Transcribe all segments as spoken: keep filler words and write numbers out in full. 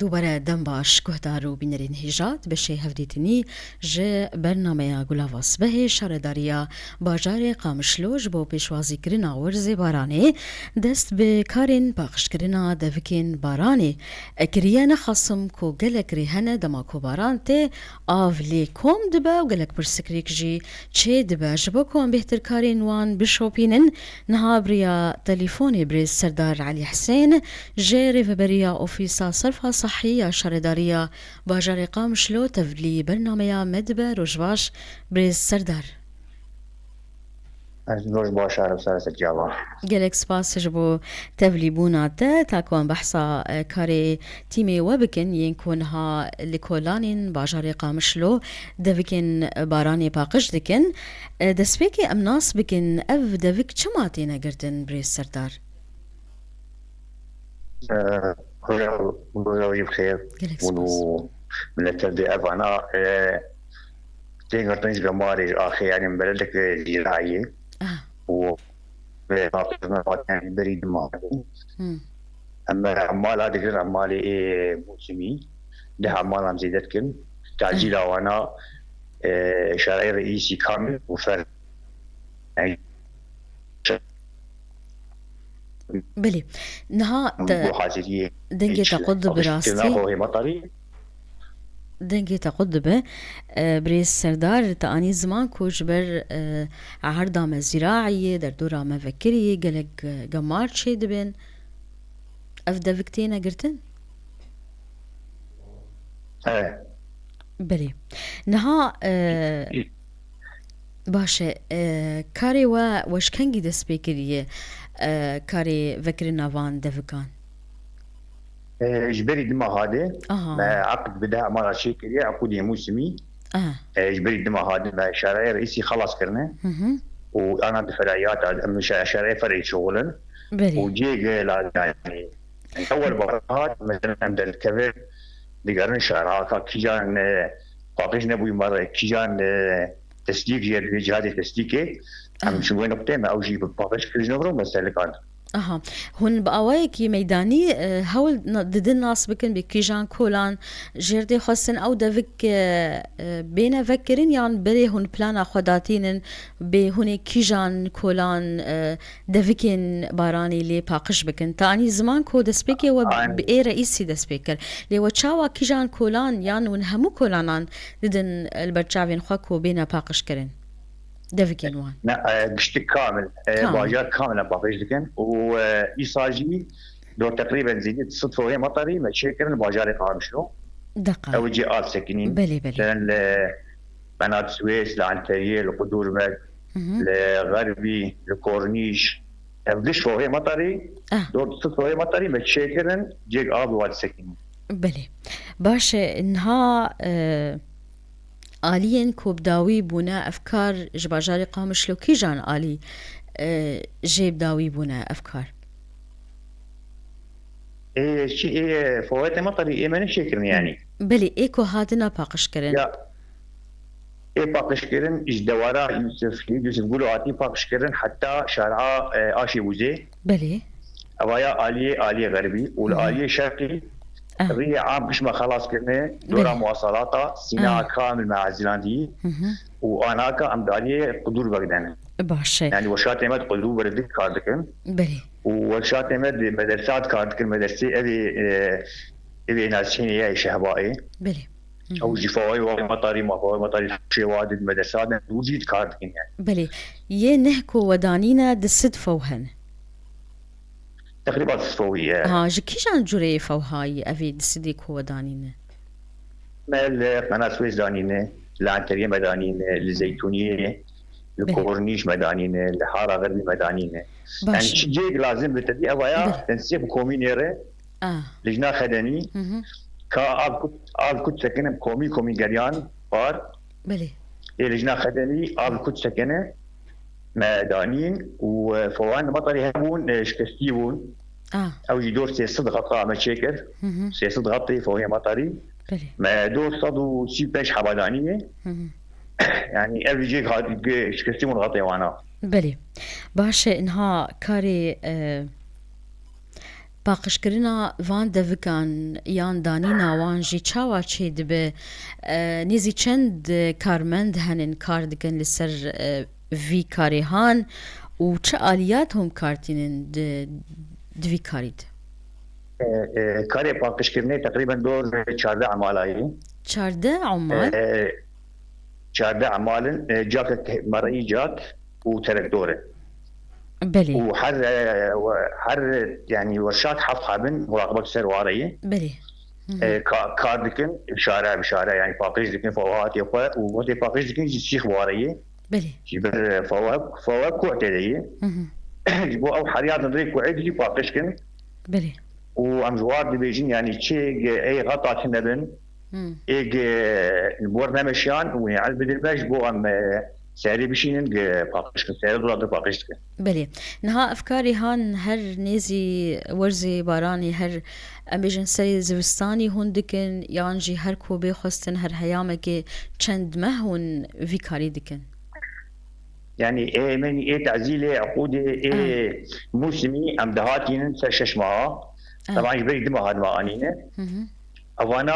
Û bere dem baş, guhdar û bînerên hêja, di beşê hevdîtinî ji bernameya Gulava Sibehê, şaredariya bajarê Qamişlo ji bo pêşwazîkirina werzê baranê dest bi karên paqijkirina devikên baranê kiriye. Nexasim ku gelek rê hene dema ku baran tê, av lê kom dibe û gelek pirsgirêk jî çê dibe. Ji bo ku em bêhtir karên wan bişopînin, niha bi riya telefonê birêz Serdar Elî Hisên ji Rêveberiya Ofîsa Serfa Sehî ya Şaredariya Bajarê Qamişlo tevlî bernameya me dibe. Roj baş, birêz Serdar. Ez roj baş, Arif Sare Secava. Gelek spas ji bo tevlîbûna te. Ta ku em behsa, e, karê tîmê we bikin, yên ku niha li kolanên bajarê Qamişlo devikên baranê paqij dikin. E, destpêkê em nas bikin, ev devik çima têne girtin, birêz Serdar? E, Roja, roja wî bi xêr. Gelek spas. Û millet tev dê evana, e, tê girtin ji gemarê, ji axê, yanî beledek zîrayê. Ah. Û vê hafta me hatiye berî dima. Hmm. Em, em mala digirin, em malê ê mûsimî. Deh malan zêde dikin. Tacîla wana, e, şarayê reîsî kamil û fer. Belê. Niha te, dengê te qut dibe rastî. Dengê te qut dibe. E, birêz Serdar, te anî ziman ku ji ber, e, erda me zîraiyê, derdora me vekiriyê, gelek, e, gemar çêdibin. Ev devik têne girtin? He. Belê. Niha, e, baş e, e, karê we, we ji kengî dest pê kiriye, e, karê vekirina van devikan? E, ji berî dima hadê, aha, me eqd bi deh mala çêkiriye, eqûdê mûsimî. Aha. E, ji berî dima hadê me şarayê reîsî xelas kirine. Hı hı. Û ana di ferayata, em şa-, şarayê ferê şixulin. Belê. Û cê ge la, yanî, ewel bahar hat, mesela em derkevin, digerin şara, ka kîjan, e, paqij nebûyî me re, kîjan, e, teslîk jê dibê, cihadê teslîkê. Em, aha, ji wê nuqtê me ew jî bi paqij kirî ji nû re me ser likand. Aha. Hûn bi awayekî meydanî, e, hewl na-, didin nas bikin bê kîjan kolan jêr dê xwestin ew devik, e, e, bêne vekirin, yan berê hûn plana xwe datînin bê hûnê kîjan kolan, e, devikên baranê lê paqij bikin? Te anî ziman ku destpêkê we bi ê reîsî dest pê kir. Lê we çawa kîjan kolan yan hûn hemû kolanan didin li ber çavên xwe ku bêne paqij kirin? Devikên wan. Ne, e, giştik kamil. E, kamil. Bajar kamil em paqij dikin û, e, îsal jî do teqrîben zêdî sed fohê metarî me çêkirin bajarê Qamişlo. Deqa. Ew jî av sekinîn. Belê, belê. Kirin li Qenat Swês, li Enteriyê, li Qudûrbek, hı hı, li Xerbî, li Kornîş. Ev giş fohê metarî, ah, dor sed fohê metarî me çêkirin, cêk av wan sekinîn. Belê. Baş e, niha, e, aliyên ku bi dawî bûne ev kar ji bajarê Qamişlo kîjan alî, e, jê bi dawî bûne ev kar? Ê, çi, ê, fawetê metarî ê me neçêkirin yanî. Belê, ê ku hatine paqijkirin. Ya, ê paqijkirin ji dewara Yusuf, Yusuf Gulo hatî paqijkirin heta şara, e, Aşê Wizê. Belê. Evaya aliyê, aliyê xerbî û li, hı hı, aliyê şerqî, ah, rihê am pişt me xelas kirine, dora, belê, muwasalata, sîna, ah, kamil me ezilandî, hı hı, û anaka em di aliyê Qudûrbek de ne. Baş e. Yanî weşatê me di Qudûrbek de kar dikin. Belê. Û weşatê me di medersa de kar dikin, medersê evê, e, evê nasînê ye Şehbayê. Belê. Hı hı. Ew jî fawayê wa metarî, ma fawayê metarî şêwa di medersa de û jî dikar dikin yani. Belê. Yê neh ku we danîne di sid few hene. Teqrîban sifewî ye. Ha, ji kîjan cureyê fewhayî evê di sidê ku we danîne? Me li Qenat Swês danîne, li Enteriyê me danîne, li, belê, Zeytûniyê, li, belê, Kornîş me danîne, li Hara Xerbî me danîne. Baş e. Yani çi cêk lazim bi tedî ev aya, belê, tensîq bi komînê re, ah, Lijna Xedenî, hı hı, ka av kut, av kut sekine komî komî geriyan par. Belê. Ê Lijna Xedenî av kut sekine me danîn û, e, fowan metarî hebûn, e, şikestî bûn. Ah. Ew jî dor sê sed xeta me çêkir. Hı hı. Sê sed xetê fohê metarî. Belê. Me dor sed û sî û pênc heba danîne. Hı hı. Yani ev jî hat, ge-, şikestî bûn xetê wana. Belê. Baş e, niha karê, e, Paqijkirina van devikan yan danîna wan jî çawa çêdibe? E, nêzî çend karmend henin kar dikin li ser, e, vî karê han û çi aliyat hûn kartînin di, di vî karî de? E, e, karê paqijkirinê teqrîben dor çardeh emala ye. Çardeh emal? E, çardeh emal in, e, cakek merayî cak û terektor e. Belê. Û her, e, we-, her, yanî werşak heft hebin muraqibek ser wareyê. Belê. Hı hı. E, ka-, kar dikin, şare bi şare, yanî paqij dikin, fewahatê xwe û wextê paqij dikin jî sîx wareyê. Belê. Ji ber, e, fewa-, fewa kuh tê de ye. Hı hı. Ji bo ew heriya dindirê kuhê jî paqij kin. Belê. Û em ji war dibêjin, yanî çi ge-, ê xeta tune bin, Hmm. ê ge-, li bo nemeşiyan û ez bidin me ji bo em, e, serê bişînin, ge-, paqij kin, serê dora de paqij dikin. Belê. Niha ev karê han her nêzî werzê baranê, her, em bêjin, serê zivistanî hûn dikin, yan jî her ku bê xwestin, her heyamekê çend meh hûn vî karî dikin? Yanî ê min, ê tezîlê, eqûdê, ê Ah. mûsimî em dihatînin ser şeş meha. Ah. Teban ji berî du meha dima anîne. Hı hı. Evana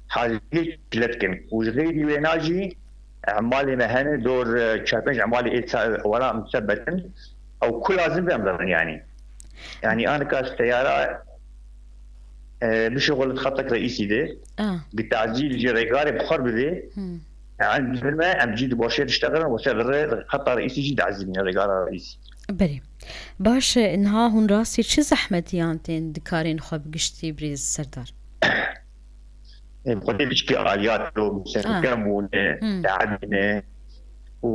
haziriyê çile dikin. Û ji xeyrî wêna jî emalê me hene dor, e, çar pênc emalê ê sa-, wera em sebetin. Ew ku lazim be em dirin yanî. Yanî anika seyara, e, bişuxulit xetek reîsî de. Ah. Bi tacîl jî rêgarê bi xwe bidê. Hmm. Em dibin me, em cî di başê diştexirin, wese li rê xeta reîsî jî diezînîne rêgara reîsî. Belê. Baş e, niha hûn rastî çi zehmetiyan tên di karên xwe bi giştî birêz Serdar? Em xwedê piçkî aliyat do, Ah. serkem bûne, Hmm. teadîne û,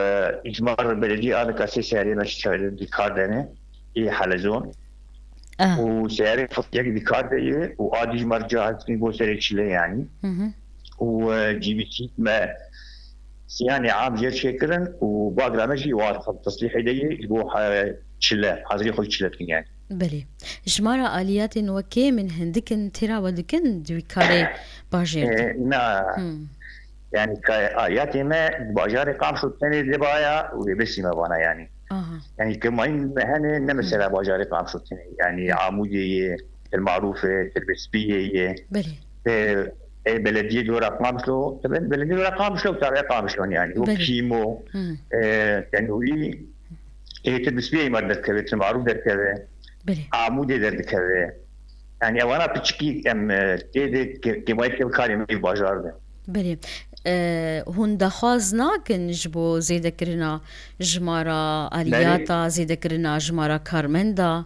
e, îcmar beledî anika sê serê me şer di kar dene, ê helezon. Ah. Û seyarê yek di kar de ye û a dijmar cihaz bo serê çile yanî. Hı hı. Û, e, G B T me siyanê am jêr çêkirin û bagra me jî war xwe teslîhê de ye ji bo, e, çile, hazirî xwe çile dikin yanî. Belê. Jimara aliyatên we kêm in, hindik in, têra we dikin di wî karê bajêr de? E, na. Hmm. Yanî ka-, aliyatê me di bajarê Qamişlo tenê de baya û ê besî me vana yanî. Aha. Yanî kemayîn me hene ne mesela Hmm. bajarê Qamişlo tenê. Yanî Hmm. Amûdê ye, Til Marûf e, Til Bispî ye ye. Belê. E, e, belediyê dora Qamişlo, tabii belediyê dora Qamişlo, tabiye Qamişlo yanî. O Belê. Kîmo, Hmm. e, Tenûrî, e, Til Bispî ye me derdikeve, Til Marûf derdikeve. Belê. Amûdê derdikeve. Yanî evana piçikî em, e, tê de ke-, kemayî dike bi karê me yê bajar de. Belê. E, hûn daxwaz nakin ji bo zêdekirina jimara Belê. aliyata, zêdekirina jimara karmenda?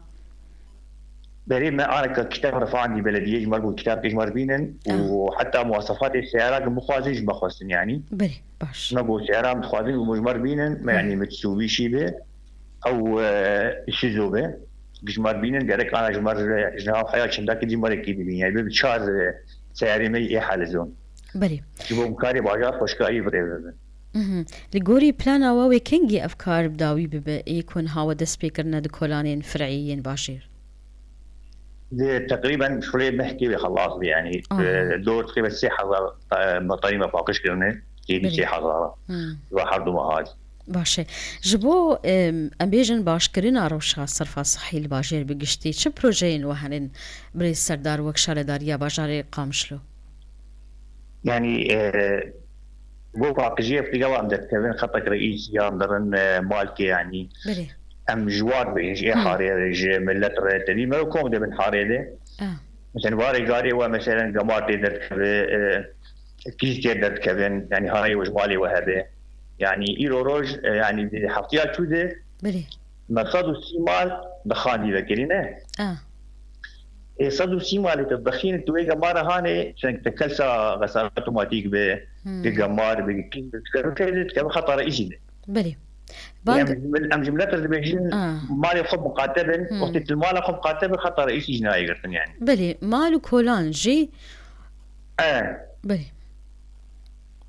Belê, me areka kitab refandî belediyê ji me got kitab ji me bînin û Ah. heta muwasefatê seyara ki bixwazin ji me xwestin yanî. Belê, baş. Me got seyara em dixwazin û ji me bînin, me Hı. yanî Mitsubishi be. Ew, e, Isuzu be. Ji me bînin gerek ana ji me ji nav heya çendakî dî me re kî dibîn. Yani bi çar, e, seyarê me ê helizon. Belê. Ji bo em karê bajar xweşkarî birêve bin. Mhm. Li gorî plana we wê kengî ev kar bi dawî bibe, ê ku niha we dest pê kirine di kolanên fir'î yên bajêr? Di teqrîben şulê mehkê wê xelas bî, yanî, Aha. e, dor teqrîben sê hezar, e, batarî me paqij kirine, êdî Belê. sê hezar. Hmm. Ve her du meha. Baş e. Ji bo, em, em bêjin başkirina rewşa serfa sihî li bajêr bi giştî, çi projeyên we henin birêz Serdar wek şaredariya bajarê Qamişlo? Yanî, e, bo paqijiyê figan em derdikevin, xetek reîs yan dirin, e, malkê, yanî. Belê. Em ji war bêjin, ji ê Hmm. harê re, ji millet re, tevî me kom de bin harê de. Ah. Mesela, varê garê we, mesela, gemar tê derdikeve, e, kîz tê derdikevin, yanî harê we ji malê we hebe. Yanî îro roj, e, yanî di heftiya çû de Belê. me sed û sî mal dixandî vekirî, ne? Ah. Ê sed û sî malê te dixîn, tu wê gemara hanê, çend te kelsa xesara otomatîk be, Hmm. ki gemar be, ki kîz be, tu keve, tu keve xeta reîsî de. Belê. Em Bang- ji mil-, em ji millet re dibêjin, Ah. malê xwe miqate bin, Hmm. wextê tu mala xwe miqate bin, xeta reîsî jî nayê girtin, yanî. Belê, mal û kolan jî. E. Belê.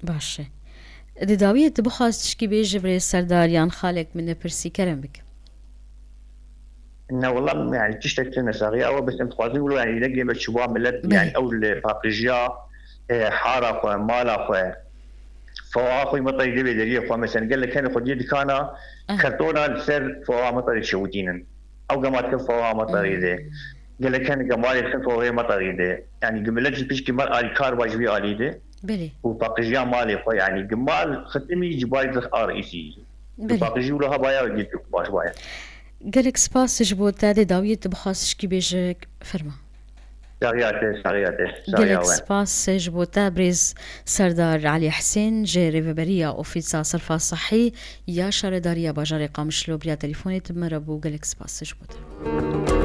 Baş e. Di dawiyê tu bixwaz tişkî bêjî birêz Serdar yan xalek min nepirsî, kerem bike. Ne, wela, yanî, tiştek tune saxiya, ew bes em dixwazin, wilo, yanî, ne gê me çiwa millet, Belê. yanî, ew li paqijiya, e, hara xwe, mala xwe, fowa xwe, meterî divê deriyê xwe, mesela, gelek hene xwediyê dikana, Ah. kartona li ser fowa meterî çewitînin. Ew gema dike fowa meterî Hmm. de. Gelek hene ke malê xin xwe wê meterî de. Yanî gi millet jî pişkî mer alîkar ba ji vî alî de. Belê. Û paqijiya malê xwe, yanî gi mal xitimî ji bar zix ar îsî. Gi Belê. paqijî û liha baya girtî xwe baş baya. Gelek spas ji bo te dê dawiyê tu bixwastişkî bêje ferma. Saxiya te, saxiya te, saxiya Gelek we. spas ji bo te birêz Serdar Elî Hisên ji Rêveberiya Ofîsa Serfa Sehî ya Şaredariya Bajarê Qamişlo bi riya telefonê tu bi me re bû. Gelek spas ji bo te.